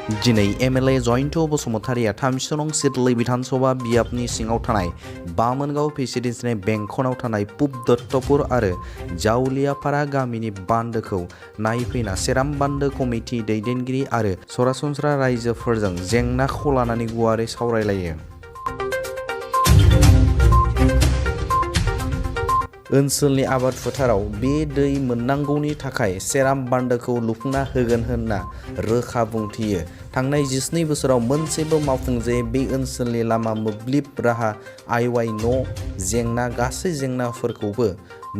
दिनै एमएलए जयन्त बसुमतारिया 3 नं सिडली विधानसभा बियाबनि सिङाव थानाय बामोनगाव प्रेसिडेन्सिनि बेंखनाव थानाय पुब दत्तपुर आरो जावलियापारा गामिनि बान्दोखौ नायफैना सेराम बान्दो कमिटि दैदेनगिरि आरो सरासनस्रा रायजोफोरजों जेंनाखौ लानानै गुवारै सावरायलायो। ओनसोलनि आबाद फोथाराव बे दै मोननांगौनि थाखाय सेराम बान्दोखौ लुफुंना होगोन होनना रोखा बुंथियो। थांनाय 12 बोसोराव मोनसेबो मावफुंजायै बे ओनसोलनि लामा, मोब्लिब राहा, आइवाइ न' जेंना गासै जेंनाफोरखौबो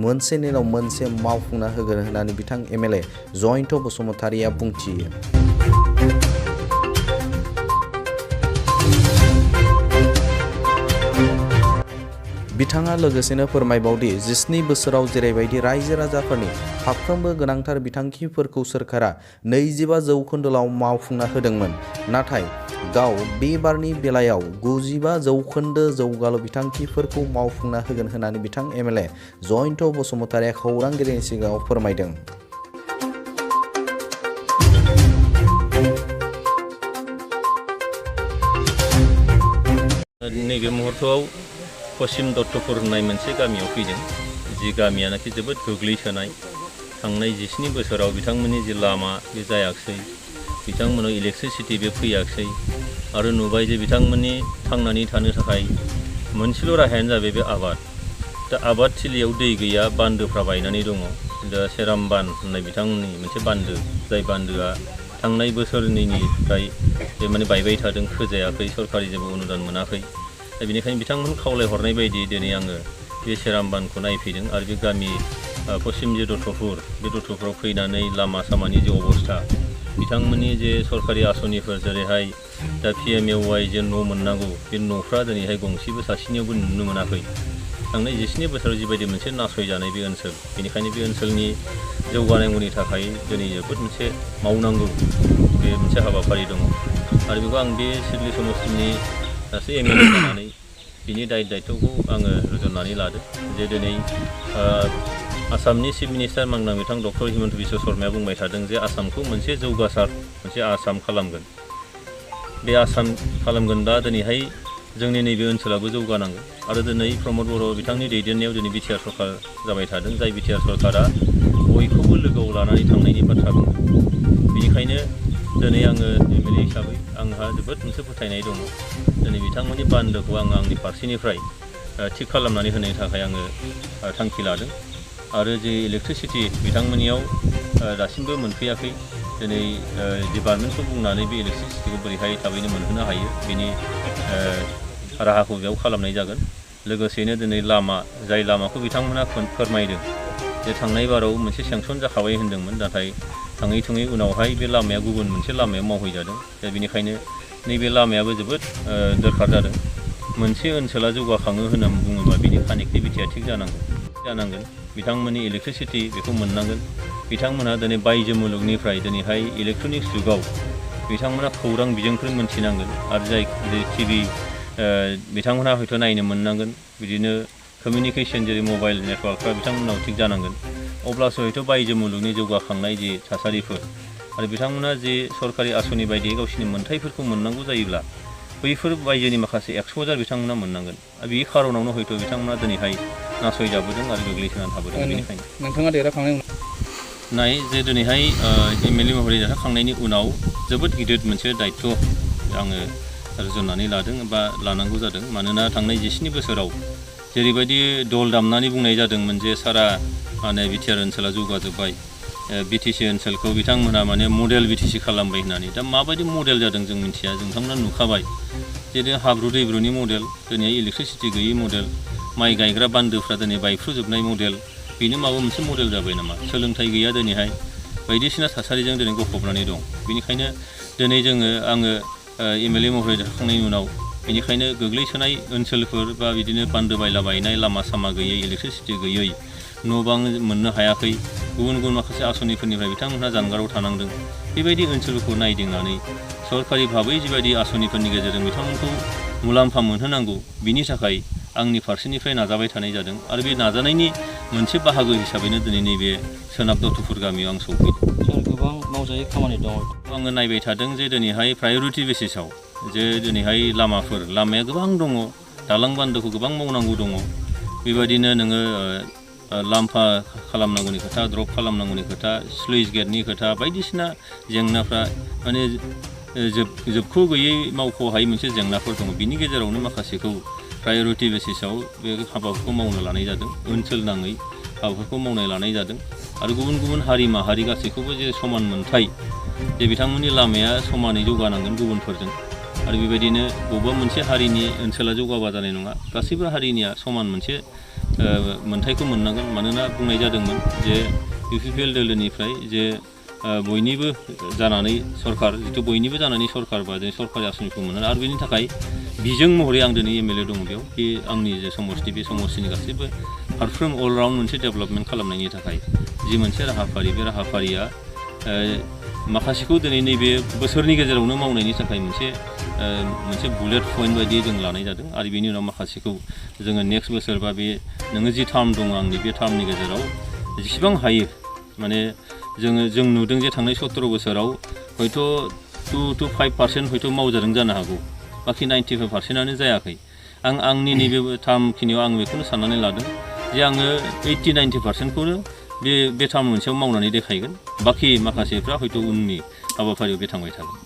मोनसेनि उनाव मोनसे मावफुंना होगोन होननानै बिथां एमएलए जयन्त बसुमतारिया बुंथियो। बिथाङा लोगोसेनो फोरमायबावदि 12 बोसोराव जेरैबायदि रायजो राजाफोरनि फारफ्रोमबो गोनांथार बिथांखिफोरखौ सोरखारा 25 जौखोन्दोआव मावफुंना होदोंमोन, नाथाय गाव बे बारनि बेलायाव 95 जौखोन्दो जौगालु बिथांखिफोरखौ मावफुंना होगोन होननानै बिथां एमएलए जयन्त बसुमतारिया खौरांगिरिनि सिगाङाव फोरमायदों। नैबे मुहूर्तआव पश्चिम दत्तपुर होननाय मोनसे गामियाव फैदों, जि गामियानाखि जोबोद गोग्लैसोनाय। थांनाय 12 बोसोराव बिथांमोननि जि लामा बे जायाखिसै, बिथांमोनाव इलेक्ट्रिसिटि बे फैयाखिसै, आरो नुबाय जे बिथांमोननि थांनानै थानो थाखाय मोनसेल' राहायानो जाबाय बे आबाद। दा आबाद थिलियाव दै गैया, बान्दोफ्रा बायनानै दङ। दा सेराम बान्द होननाय बिथांमोननि मोनसे बान्दो, जाय बान्दोआ थांनाय बोसोरनैनिफ्राय बे माने बायबाय थादों, खोजायाखै, सरकारि जेबो अनुदान मोनाखै। दा बेनिखायनो बिथांमोन खावलायहरनाय बायदि दिनै आङो बे सेराम बान्दखौ नायफैदों आरो बे गामि पश्चिम जे दत्तपुर, बे दत्तपुराव फैनानै लामा सामानि जे अबस्था, बिथांमोननि जे सरकारि आसनिफोर जेरैहाय दा PMAY जे न' मोननांगौ, बे न'फ्रा दिनैहाय गंसेबो सासेनियावबो नुनो मोनाखै। थांनाय 12 बोसोराव जिबायदि मोनसे नासयजानाय बे ओनसोल, बेनिखायनो बे ओनसोलनि जौगानांगौनि थाखाय दिनै जोबोद मोनसे मावनांगौ बे मोनसे हाबाफारि दङ। आरो बेखौ आं बे सिडली समस्तिनि सासे एमएलए जानानै बिनि दायित्वखौ आङो रुजुननानै लादों जे दिनै आसामनि चिफ मिनिस्टार मानगोनां बिथां डक्टर हिमन्त बिश्व शर्माया बुंबाय थादों जे आसामखौ मोनसे जौगासार मोनसे आसाम खालामगोन। बे आसाम खालामगोनब्ला दिनैहाय जोंनि नैबे ओनसोलाबो जौगानांगौ। आरो दिनै प्रमद बर' बिथांनि दैदेननायाव दिनै बिटिआर सरकार जाबाय थादों, जाय बिटिआर सरकारा बयखौबो लोगोआव लानानै थांनायनि बाथ्रा बुङो। बेनिखायनो दिनै आङो एमएलए हिसाबै आंहा जोबोद मोनसे फोथायनाय दङ। दिनै बिथांमोननि बान्दोखौ आङो आंनि फारसेनिफ्राय थिग खालामनानै होनायनि थाखाय आङो थांखि लादों। आरो जे इलेक्ट्रिसिटि बिथांमोननियाव दासिमबो मोनफैयाखै। दिनै डिपार्टमेन्टखौ बुंनानै बे इलेक्ट्रिसिटिखौ बोरैहाय थाबैनो मोनहोनो हायो, बेनि राहाखौ बेयाव खालामनाय जागोन। लोगोसेनो दिनै लामा, जाय लामाखौ बिथांमोना फोरमायदों जे थांनाय बाराव मोनसे सेंसन जाखाबाय होन्दोंमोन, नाथाय थाङै थुङै उनावहाय बे लामाया गुबुन मोनसे लामायाव मावहैजादों। दा बेनिखायनो नैबे लामायाबो जोबोद दरखार जादों। मोनसे ओनसोला जौगाखाङो होननानै बुङोबा बिनि कानेक्टिभिटिया थिग जानांगोन। बिथांमोननि इलेक्ट्रिसिटि बेखौ मोननांगोन। बिथांमोनहा दिनै बायजो मुलुगनिफ्राय दिनैहाय इलेक्ट्रनिक्स जुगाव बिथांमोना खौरां बिजोंफोर मोनथिनांगोन, आरो जाय टिभि बिथांमोनहा हयथ' नायनो मोननांगोन। बिदिनो कमिउनिकेसन जेरै मबाइल नेटवार्कफ्रा बिथांमोनाव थिग जानांगोन। अब्लासो हयथ' बायजो मुलुगनि जौगाखांनाय जि थासारिफोर आरो बिथांमोना जे सरकारि आसनि बायदियै गावसोरनि मोन्थायफोरखौ मोननांगौ जायोब्ला बैफोर बायजोनि माखासे एक्सप'जार बिथांमोना मोननांगोन। बे खार'नावनो हयथ' बिथांमोना दिनैहाय नासयजाबोदों आरो गोग्लैसोनानै थाबोदों। बेनिखायनो नोंथाङा देरहाखांनायनि नाय जे दिनैहाय एमएलए महरै देरहाखांनायनि उनाव जोबोद गिदिर मोनसे दायित्व आङो रुजुननानै लादों बा लानांगौ जादों। मानोना थांनाय 12 बोसोराव जेरैबायदि दल दामनानै बुंनाय जादोंमोन जे सारा माने बिटिआर ओनसोला जौगाजोब्बाय, बिटिसि ओनसोलखौ बिथांमोना माने मडेल बिटिसि खालामबाय होननानै। दा माबायदि मडेल जादों जों मिथिया, नोंथांमोना नुखाबाय। जेरै हाब्रु दैब्रुनि मडेल, दिनै इलेक्ट्रिसिटि गैयि मडेल, माइ गायग्रा बान्दोफ्रा दिनै बायफ्रुजोबनाय मडेल, बेनो माबा मोनसे मडेल जाबाय नामा? सोलोंथाइ गैया दिनैहाय, बायदिसिना थासारिजों दिनै गफबनानै दं। बेनिखायनो दिनै आङो एमएलए महरै देरहाखांनायनि उनाव बेनिखायनो गोग्लैसोनाय ओनसोलफोर बा बिदिनो बान्दो बायला बायनाय, लामा सामा गैयै, इलेक्ट्रिसिटि गैयै, न' बां मोननो हायाखै, गुबुन गुबुन माखासे आसनिफोरनिफ्राय बिथांमोनहा जानगाराव थानांदों। बेबायदि ओनसोलफोरखौ नायदिंनानै सरकारि भाबै जिबायदि आसनिफोरनि गेजेरजों बिथांमोनखौ मुलाम्फा मोनहोनांगौ, बिनि थाखाय आंनि फारसेनिफ्राय नाजाबाय थानाय जादों। आरो बे नाजानायनि मोनसे बाहागो हिसाबैनो दिनै नैबे सोनाब दत्तपुर गामियाव आं सौफैदों। गोबां मावजायै खामानि दङ। आङो नायबाय थादों जे दिनैहाय प्रायरिटि बेसिसाव जे दिनैहाय लामाया गोबां दङ, दालां बान्दोखौ गोबां मावनांगौ दङ। बेबायदिनो नोङो लाम्फा खालामनांगौनि खोथा, ड्रप खालामनांगौनि खोथा, स्लुइस गेटनि खोथा, बायदिसिना जेंनाफ्रा माने जोबखौ गैयै मावख'हायै मोनसे जेंनाफोर दङ। बिनि गेजेरावनो माखासेखौ प्रायरिटि बेसिसाव बे हाबाफोरखौ मावनो लानाय जादों, ओनसोल नाङै हाबाफोरखौ मावनो लानाय जादों। आरो गुबुन गुबुन हारि माहारि गासैखौबो जे समान मोनथाय, जे बिथांमोननि लामाया समानै जौगानांगोन गुबुनफोरजों। आरो बेबायदिनो बबेबा मोनसे हारिनि ओनसोला जौगाबा जानाय नङा, गासैबो हारिनिया समान मोनसे मोनथायखौ मोननांगोन। मानोना बुंनाय जादोंमोन जे UPPL दोलोनिफ्राय जे बयनिबो जानानै सरकार, जिथु बयनिबो जानानै सरकार बा जों सरकारि आसनिखौ मोनो। आरो बेनि थाखाय बिजों महरै आं दिनै MLA दङ बेयाव, बे आंनि जे समस्ति, बे समस्तिनि गासैबो फारफ्रोम अलराउन्ड मोनसे डेभेलपमेन्ट खालामनायनि थाखाय जि मोनसे राहाफारि, बे राहाफारिया माखासेखौ दिनै नैबे बोसोरनि गेजेरावनो मावनायनि थाखाय मोनसे बुलेट पइन्ट बायदियै जों लानाय जादों। आरो बेनि उनाव माखासेखौ जोङो नेक्स्ट बोसोर बा बे नोङो जि टार्म दङ आंनि, बे टार्मनि गेजेराव जेसेबां हायो माने जों नुदों जे थांनाय 17 बोसोराव हयथ' 2 to 5% हयथ' मावजादों जानो हागौ, बाखि 95%आनो जायाखै। आंनि नैबे टार्मखिनियाव आं बेखौनो साननानै लादों जे आङो 80-90%खौनो बे टार्म मोनसेयाव मावनानै देखायगोन। बाखि माखासेफ्रा हयथ' उननि हाबाफारियाव बे थांबाय थागोन।